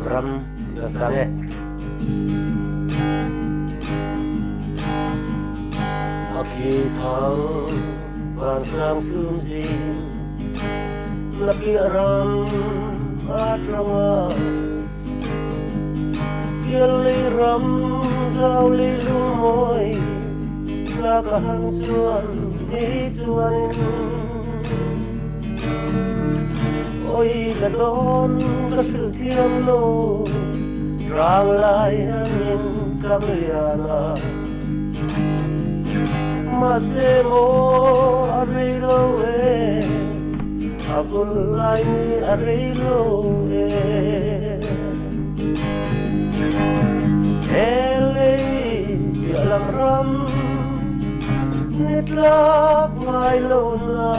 Ram ka sang e. A khi thang vansang chhum zing na piah ram atanga Piallei ram zau leilung mawi na ka han chuan ni chuanin Oi ka dawn ka hrilh thiam lo tlang lai angin ka lian a Mahse maw a rei lo e a vul lai ni a rei lo e He lei piah lam ram ni tlak ngai lo na.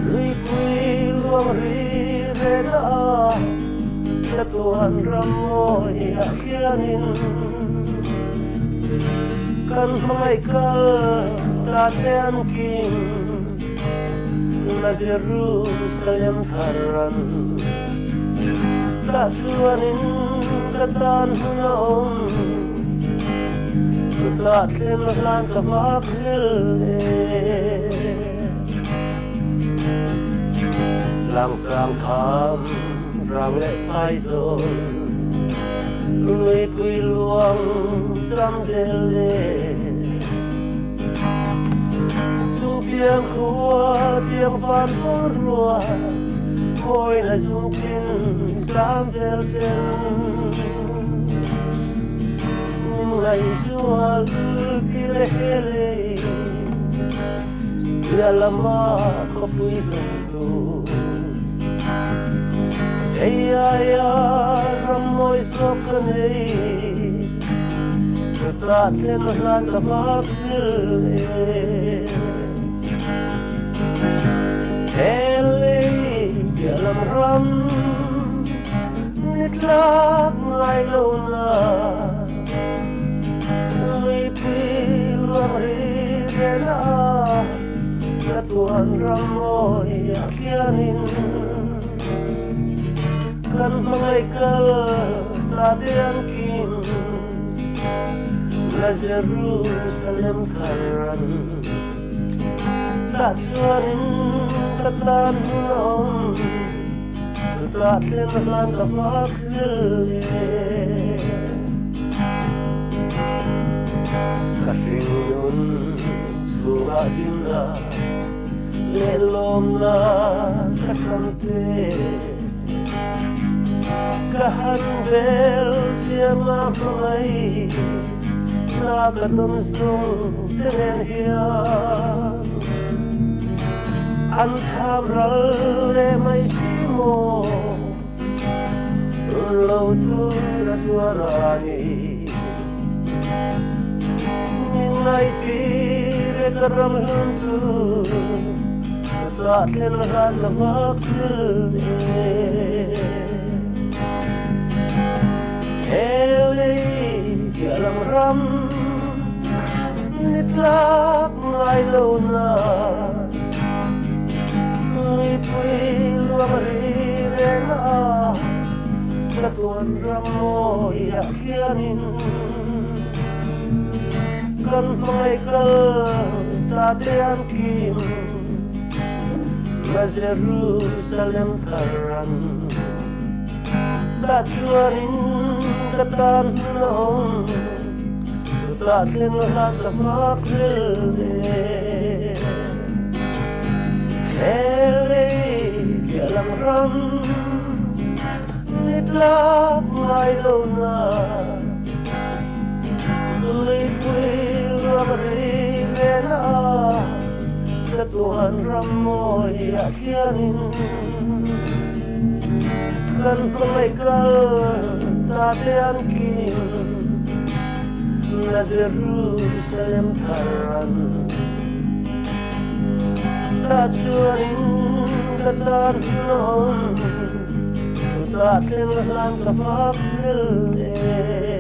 Luipui luang ri ve na a, Chatuan ram mawi ah khianin kan hmangaih kal ta te an kim na Jerusalem thar an tah chuanin ka tan hun a awm chutah thlen hlan ka hmak hlel e. Tlangsang kham rang leh phaizawl Luipui luang cham del le Chung tiang khua tiang van rua Mawi la zung tin zam vel ten Min ngaihzual ti le he lei Ria lama khawpui hlawm tu Hei aia ram mawi zawk ka nei Chutah thlen hlan ka hmak hlel e He lei piah lam ram ni tlak ngai lo na Luipui luang ri ve na chatuan ram mawi ah khianin kan hmangaih kal ta te an kim na Jerusalem thar an tah chuanin ka tan hun a awm chutah thlen hlan ka hmak hlel e. Ka hringnun chhungah hlimna leh lawmna ka thlang te. Ka han bel chiang a hmangaih na ka dawn sung te nen hian an thap ral leh mai si maw run lo tur a tuar a ni. Min ngaihtir e ka ram hlun tur chutah thlen hlan ka nghak hlel e. He lei piah lam ram ni tlak ngai lo na Luipui luang ri reng a chatuan ram mawi ah khianin kan hmangaih kal ta te an kim na Jerusalem thar an Tah chuanin ka tan hun a awm, chutah thlen hlan ka hmak hlel e. He lei piah lam ram ni tlak ngai lo na, Luipui luang ri ve na, chatuan ram mawi ah khianin. Kan hmangaih kal ta te an kim na Jerusalem thar an tah chuanin ka tan hun a awm chutah thlen hlan ka hmak hlel e.